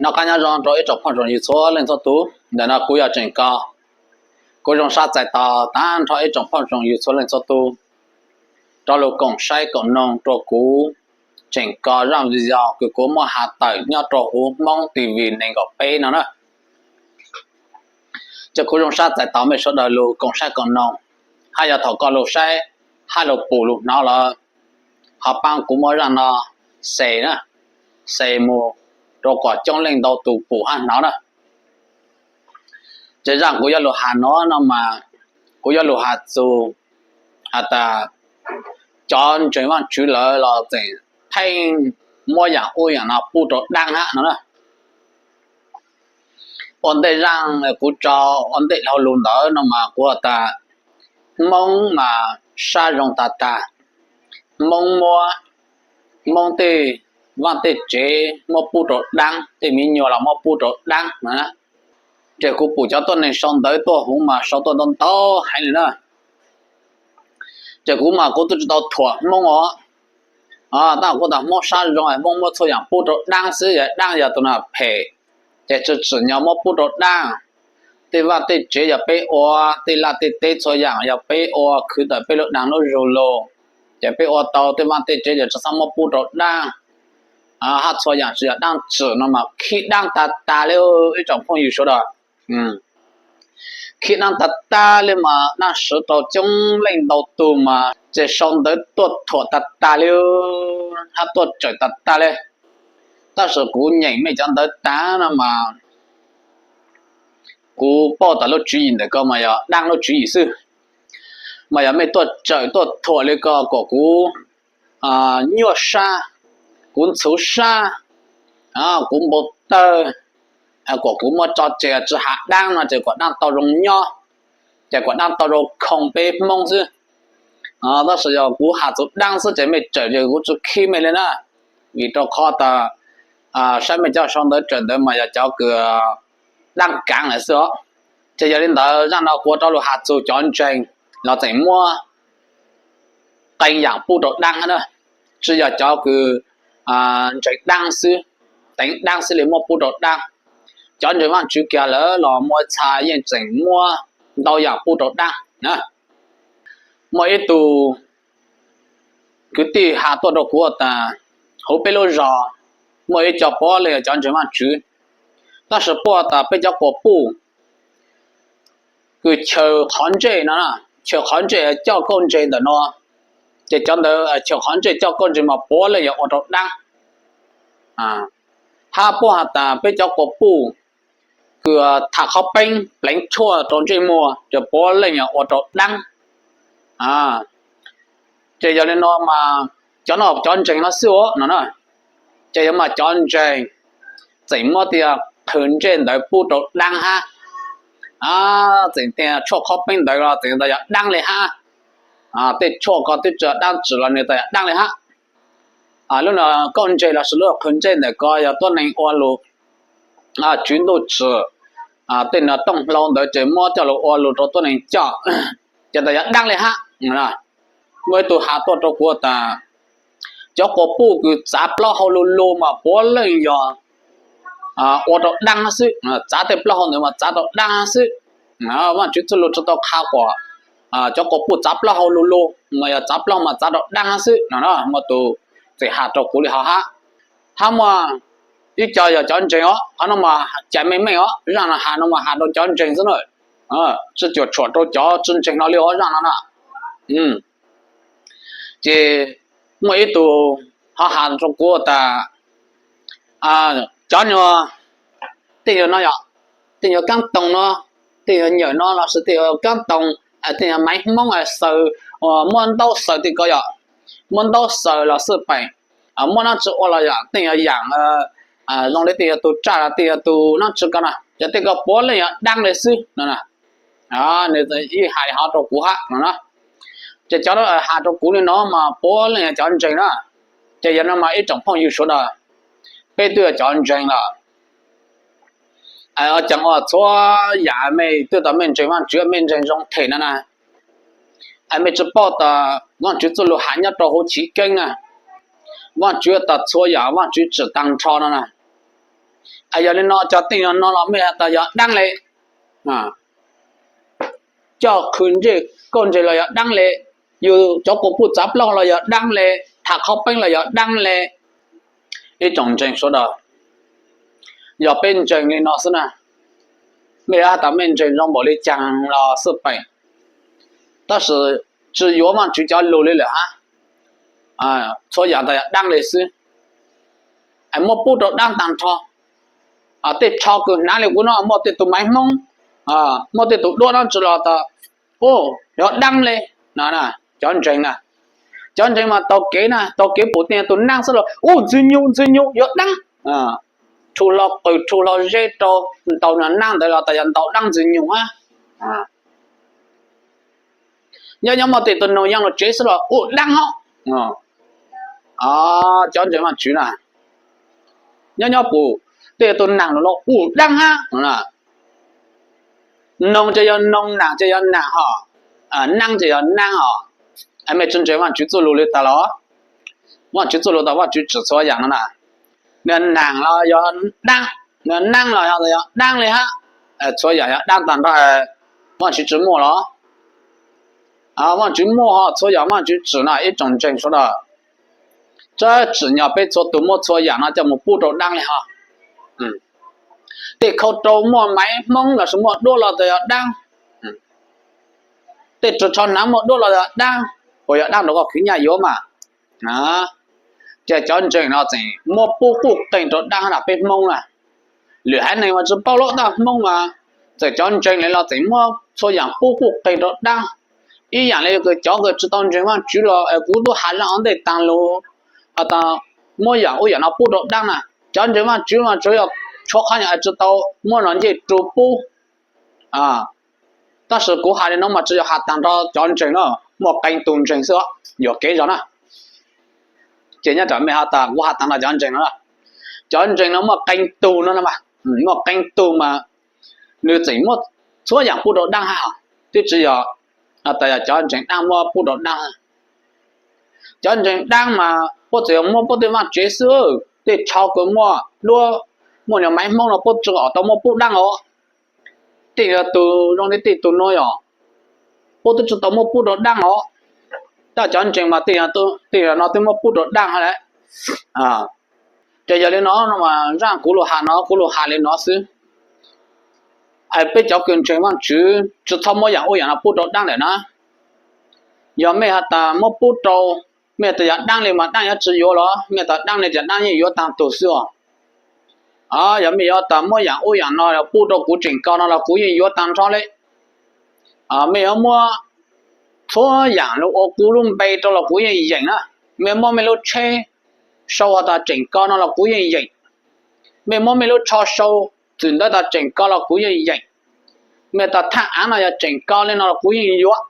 Noj qab nyob zoo rau ib tsoom phooj tsoom ywg txhua leej txhua tus. Ntawm no kuv yog Tseem Kos, kuv zoo sab txais tos tag nrho ib tsoom phooj tsoom ywg txhua leej txhua tus rau lug koom saib koom noog rua kuv Tseem Kos zaj video kws kuv muab has tawm nyob rau huv Hmoob TV nees nkaum peb no na. Ces kuv zoo sab txais tos mej sawv daws lug koom saib koom noog, hab yog thaum koj lug saib hab lug pum lug hnov lawm, ho paab kuv muab zaj no share na, share mus rau kom coob leej ntau tus pum hab hnov na. Ces zaj kuv yuav lug has no no mas kuv yuav lug has txug has tas cov ntseeg Vaajtswv lawm los tseem pheej muab yaam ub yaam no pub rau daab hab no na. Ua ntej zaj kuv tso ua ntej dhau lug ntawd no mas kuv has tas Hmoob mas sab zoo tag tag. Hmoob muab Hmoob tej vaaj tej tsev muab pub rau daab, tej miv nyuas los muab pub rau daab no. Ces kuv pum cov tuab neeg sau ntawv tuaj huv mas sau tuaj ntau ntau heev li na. Ces kuv mas kuv tub tsi tau thuam Hmoob os. Tab kuv tas Hmoob sab zoo, Hmoob muab txhua yaam pub rau daab xwb, yog daab yog tus no phem, ces tsi tsim nyog muab pub rau daab. Tej vaaj tej tsev yog peb ua, tej laj tej teb txhua yaam yog peb ua, khwv tawm peb lub daag lub zug lug, ces peb ua tau tej vaaj tej tsev ces tsi xob muab pub rau daab. Hab txhua yaam tsi yog daab tsim no mas khib daab tag tag li ib tsoom phooj ywg sawv daws. Khib daab tag tag li mas daab siv rau coob leej ntau tug mas ces sau ntawv tuaj thuam tag tag li hab tuaj tsawm tag tag li. Tab sis kuv nyeem mej cov ntawv tag no mas kuv paub tas lub tswv yim ntawm ko mas yog daab lub tswv yim xwb. Mas yog mej tuaj tsawm tuaj thuam li ko kom kuv nyuaj sab, kuv ntxhuv sab, kuv npau tawg, kom kuv muaj tso tseg tsi has daab no ces kom daab tau zoo nyob, ces kom daab tau zoo khoo peb Hmoob xwb. Tab sis yog kuv has txug daab xwb ces mej tsawm ces kuv tsi khib mej li na, vim rau qhov tas saib mej cov sau ntawv tsawm ntawd mas yog cov kws daab kaav lawm xwb os. Ces yog li ntawd zaj no kuv rov lug has txug cov ntseeg los tseem muab qee yaam pub rau daab hab na, tsi yog cov kws ntseeg daab xwb, teev daab xwb li muab pub rau daab. Cov ntseeg Vaajtswv kiag lawm los muaj txha yeej tseem muab ntau yaam pub rau daab na. Muaj ib tug kwv tij has tuaj rau kuv tas huv peb lub zog muaj ib co puav leej yog cov ntseeg Vaajtswv, tab sis puab tas peb cov quas puj kws chaws qhov ntsej no, chaws qhov ntsej coj kauj ntseeg ntawm no, ces cov ntawd chaws qhov ntsej coj kauj ntseeg mas puav leej yog ua rau daab. Hab puab has tas peb cov quas puj kws tham qhov peeb pleev tshuaj rau ntsej muag ces puav leej yog ua rau daab. Ces yog li no mas cov no cov ntseeg no xwb os no na. Ces yog mas cov ntseeg tseem muab tej qhwv ntsej ntawd pub rau daab hab, tseem tej tshuaj qhov peeb ntawd los tseem tas yog daab li hab. Tej tshuaj ko twb tsi daab tsim los nws tas yog daab li hab. Lub no kauj ntseeg lossis lub qhwv ntsej ntawm ko yog tuab neeg ua lug tswv ntuj tsim, tej no tooj hlau ntawd ces muab coj lug ua lug rau tuab neeg coj, ces tas yog daab li hab. Muaj ib tug has tuaj rau kuv tas cov quas puj kws txav plaub hau lug lug mas puav leej yog ua rau daab xwb, txav tej plaub hau ntawd mas txav rau daab xwb. Vaajtswv txuj lug tsi tau qha kom cov quas puj txav plaub hau lug lug mas yog txav plaub mas txav rau daab xwb no. Muaj tus tseem has rau kuv li hov hab. Hab muaj ib co yog cov ntseeg os, qhov no mas cas meej meej os, zaj no has no mas has rau cov ntseeg xwb na, tsi cuam tshuam rau cov tsi ntseeg no li os zaj no na. Ces muaj ib tug ho has rau kuv tas cov no tej nyuag no yog, tej nyuag kaab toog no, tej nyuag nyawm no lossis tej nyuag kaab toog, tej nyuag maiv Hmoob xaws, muab ntaub xaws tej ko yog, muab ntaub xaws los xwb peem, muab nab tsi ua los yog tej nyuag yaam zoo li tej nyuag tug tsaj los tej nyuag tug nab tsi ko na, ces tej ko puav leej yog daab li xwb no. Nws ib hais li hov rau kuv hab no na. Ces cov has rau kuv li no mas puav leej yog cov ntseeg na. Ces yog no mas ib tsoom phooj ywg sawv daws, peb twb yog cov ntseeg lawm, caag ua txhua yaam mej twb tas mej ntseeg Vaajtswv mej ntseeg zoo them no na, es mej tsi paub tas Vaajtswv txuj lug has nyob rau huv chiv keeb na, Vaajtswv tas txhua yaam Vaajtswv tsim taag nrho no na. Yog li no cov teej no los mej has tas yog dlaab le, coj khw ntsej kauj ntseg los yog dlaab le, yug cov quas puj txav plaub los yog dlaab le, tham qhov peeb los yog dlaab le. Ib tsoom ntseeg sawv daws, yog peb ntseeg li no xwb na, mej has tas mej ntseeg zoo npaum li caag los xwb peem, tab sis tsi yuav Vaajtswv cov lug li lawm hab. Txhua yaam tas yog dlaab le xwb, muab pub rau dlaab taag nrho. Tej tsho kws hnav li kuv no muaj tej tug maiv Hmoob, muaj tej tug duab no tsi los tas, u, yog dlaab le no. Cov ntseeg na, cov ntseeg mas taug kev na, taug kev pum tej tug naab xwb los u, ntxwg nyug ntxwg nyug yog dlaab, rhu hlo qws rhu hlo zeb rau ntaus naab ntawd los tas yog ntaus dlaab ntxwg nyug hab. Nyob nyob muaj tej tug noog yeej lug tsev xwb los u, dlaab hab. Cov ntseeg Vaajtswv na, nyob nyob pum tej tug naag lug los u, dlaab hab. Noog ces yog noog, naag ces yog naag hos, naab ces yog naab hos. Mej tsi ntseeg Vaajtswv txuj lug li tas los? Vaajtswv txuj lug tas Vaajtswv tsim txhua yaam no na, nws naag los yog dlaab, nws naab los yog dlaab le hab. Txhua yaam yog dlaab taag nrho, Vaajtswv tsi muaj los? Vaajtswv muaj hos, txhua yaam Vaajtswv tsim no ib tsoom ntseeg sawv daws. Tsi tsim nyog peb txhua tug muab txhua yaam no coj mus pub rau dlaab le hos. Tej khau rau muaj maiv Hmoob lossis muaj duab los tas yog dlaab, tej ris tsho hnav muaj duab los yog dlaab, puas yog dlaab rau koj khwv nyaj yuav mas? Ces cov ntseeg no tseem muab pub quj qeeg rau dlaab hab na peb Hmoob na. Lwm haiv neeg mas tsi paub lawm, tab Hmoob mas txawm cov ntseeg le los tseem muab txhua yaam pub quj qeeg rau dlaab. Ib yaam le kws cov kws tsi tau ntseeg Vaajtswv los kuv tub has zaj ua ntej taag lug, has tas muab yaam ub yaam no pub rau dlaab na. Cov ntseeg Vaajtswv mas tsuas yog tshuav qhov nyuag tsi tau muab no ncej rug pub. Tab sis kuv has li no mas tsi yog has taag nrho cov ntseeg na, muaj qee tug ntseeg xwb yuam kev zog na. Ces nyob tsam mej has tas kuv has taag nrho cov ntseeg no, cov ntseeg no muaj qee tug no, muaj qee tug mas nws tseem muab txhua yaam pub rau dlaab hab, twb tsi yog tas yog cov ntseeg dlaab muab pub rau dlaab. Cov ntseeg dlaab mas puab txawm yog muab puab tej vaaj tsev xwb, tej tsho kws muaj duab, muaj nyuag maiv Hmoob no puab tsi kom tau muab pub dlaab os. Tej yog tug zoo li tej tug no yog puab twb tsi tau muab pub rau dlaab os. Tab cov ntseeg mas tej yog no twb muab pub rau dlaab hab lawm. Ces yog li no mas zaj kuv lug has no kuv lug has li no xwb. Peb cov kws ntseeg Vaajtswv tsi txhob muab yaam ub yaam no pub rau dlaab lawm na. Yog mej has tas muab pub rau, mej tas yog dlaab le mas dlaab yuav tsi yuav los? Mej tas dlaab le ces dlaab yeej yuav taag tug xwb os. Yog mej yuav tas muab yaam ub yaam no pub rau kuv tseem ko no los kuv yeej yuav taag nrho le. Mej yuav muab txhua yaam lug ua kuv lub npe rau los kuv yeej yeem na. Mej muab mej lub tsheb sau has tas tseem ko no los kuv yeej yeem. Mej muab mej lub tsho sau txwm ntawv tas tseem ko los kuv yeej yeem. Mej tas thaaj aav no yog tseem ko le no los kuv yeej yuav.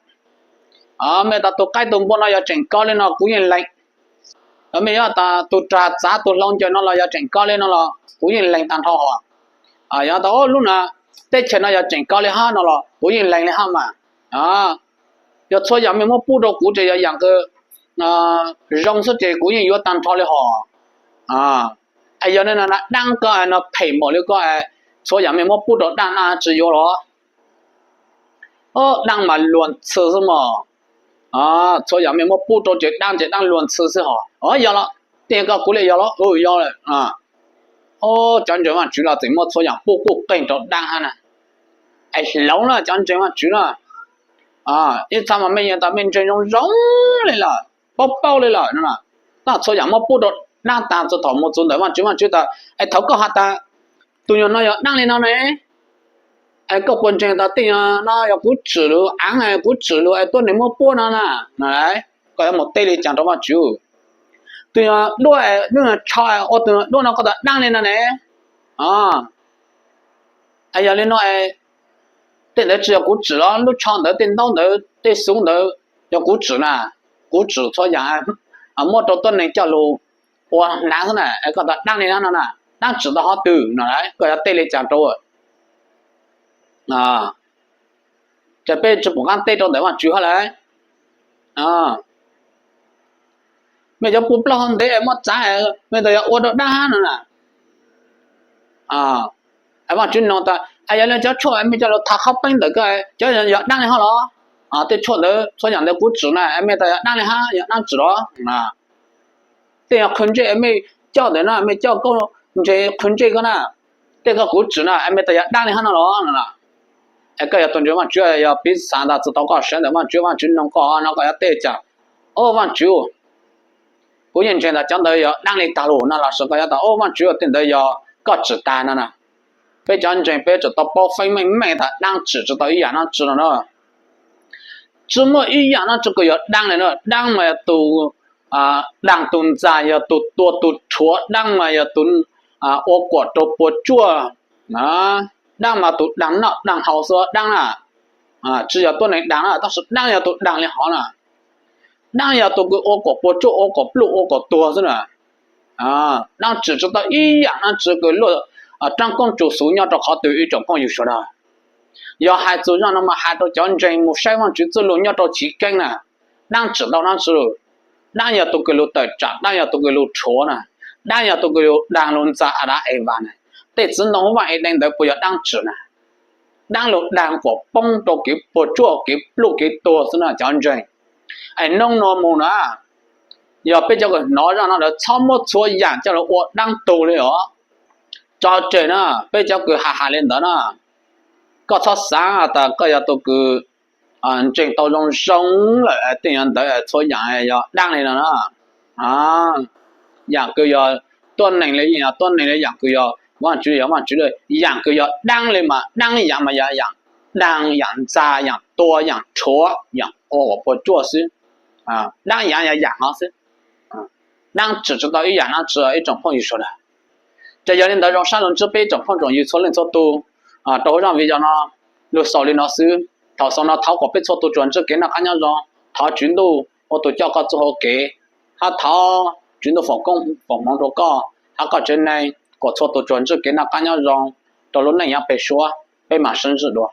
Mej tas tus qaib tus npua no yog tseem ko le no kuv yeej lees. Mej yuav tas tus rag txav tus hlau ncaws no los yog tseem ko le no los kuv yeej lees taag nrho hos. Yog tas lub no, teb chaws no yog tseem ko le hab no los kuv yeej lees le hab mas. Yog txhua yaam mej muab pub rau kuv ces yog yaam kws zoo xwb ces kuv yeej yuav taag nrho le hos. Es yog ne no dlaab koj no phem npaum li koj, txhua yaam mej muab pub rau dlaab na tsi yuav los? Dlaab mas luag ntxhi xwb mog. Txhua yaam mej muab pub rau ces dlaab ces dlaab luag ntxhi xwb hos. Yog los, tej koj kuv le yog los? Yog lawm. Cov ntseeg Vaajtswv los tseem muab txhua yaam pub quj qeeg rau dlaab hab na. Es hloov na cov ntseeg Vaajtswv na. Ib txha mas mej yeej tas mej ntseeg zoo zoo le lawm, paub paub le lawm no. Tab txhua yaam muab pub rau dlaab taag txug thaum mus txug ntawm Vaajtswv, Vaajtswv tas, es thaum koj has tas tus nyuag no yog dlaab le no ne, es koj puas ntseeg tas tej nyuag no yog kuv tsim lug aav, kuv tsim lug es tuab neeg muab puab no na? Koj yuav mus teb le caag rau Vaajtswv? Tus nyuag duab, tus nyuag tsho ua tus nyuag duab no koj tas dlaab le no ne? Es yog li no, tej ntawd tsi yog kuv tsim los? Lub tsho ntawd, tej ntaub ntawd, tej xuv ntawd yog kuv tsim na? Kuv tsim txhua yaam muab rau tuab neeg coj lug ua hnav xwb na, es koj tas dlaab le no no na, dlaab tsim tau hov twg no? Koj yuav teb le caag rau? Ces peb tsi pum qaab teb rau ntawm Vaajtswv hab lawm. Mej cov puj plaub hau ntev muab txav, mej tas yog ua rau dlaab hab no na? Vaajtswv noog tas, yog le cov tshuaj mej coj lug tha qhov peeb ntawm koj, cov yog dlaab le hab los? Tej tshuaj ntawd txhua yaam ntawd kuv tsim na, mej tas yog dlaab le hab, yog dlaab tsim los? Tej yog qhwv ntsej mej coj ntawm na, mej coj koj ntseg qhwv ntsej koj na, tej koj kuv tsim na, mej tas yog dlaab le hab no los? Es koj yog tug ntseeg Vaajtswv, yog piv xaav tas txug tau koj sawv ntawm Vaajtswv, Vaajtswv noog koj no koj yuav teb caag? Au Vaajtswv, kuv yeej ntseeg tas cov ntawd yog dlaab le tag lug no los sis koj yuav tas, au Vaajtswv, tej ntawd yog koj tsim tag no na. Peb cov ntseeg peb tseem tau paub feeb meej meej tas dlaab tsim tsi tau ib yaam dlaab tsi no na. Tsi muaj ib yaam dlaab tsi kws yog dlaab le no. Dlaab mas yog tus daag, tus ntxa, yog tus tua tus rhuav. Dlaab mas yog tus ua kuam rau puas tsuaj. Dlaab mas tus daag noj daag haus xwb dlaab na. Tsi yog tuab neeg daag na, tab sis dlaab yog tus daag le hov na. Dlaab yog tus kws ua kuam puas tsuaj, ua kuam pluj, ua kuam tuag xwb na. Dlaab tsim tsi tau ib yaam dlaab tsi kws luaj raab koob tsu xuv nyob rau qhov twg ib tsoom phooj ywg sawv daws. Yog hais txug zaj no mas hais rau cov ntseeg mus saib Vaajtswv txuj lug nyob rau chiv keeb na. Dlaab tsim tau dlaab tsi? Dlaab yog tus kws lug tawm tsaam, dlaab yog tus kws lug rhuav na, dlaab yog tus kws lug daag lug ntxa Adas Evas na. Tej txiv ntoo huv Vaaj Edees ntawd puas yog dlaab tsim na? Dlaab lug daag kuam poob rau kev puas tsuaj, kev pluj kev tuag xwb na cov ntseeg. Es nub nua mus na, yog peb cov kws hnov zaj no lawm txhob muab txhua yaam coj lug ua dlaab tug le os. Tso tseg na, peb cov kws has has le ntawd na, koj txhob xaav tas koj yog tus kws ntseeg tau zoo zoo lawm tej yam ntawd txhua yaam yog dlaab le no na. Yaam kws yog tuab neeg le yeej yog tuab neeg le, yaam kws yog Vaajtswv yog Vaajtswv le. Yaam kws yog dlaab le mas dlaab yaam mas yog yaam daag, yaam ntxa, yaam tua, yaam rhuav, yaam ua kuam puas tsuaj xwb. Dlaab yaam yog yaam no xwb. Dlaab tsim tsi tau ib yaam dlaab tsi ib tsoom phooj ywg sawv daws. Ces yog le ntawd zoo sab lug ntsib peb tsoom phooj tsoom ywg txhua leej txhua tug rau huv zaj video no. Lug xaus le no xwb. Thaum xaus no thov kom peb txhua tug tsuas ntsib kev noj qaab nyob zoo, thov Tswv Ntuj ua tus coj koj txuj hauv kev, hab thov Tswv Ntuj foom koob foom hmoov rau koj hab koj tsev neeg kom txhua tus tsuas ntsib kev noj qaab nyob zoo rau lub neej yav peg suab. Peb maam sib ntsib dua.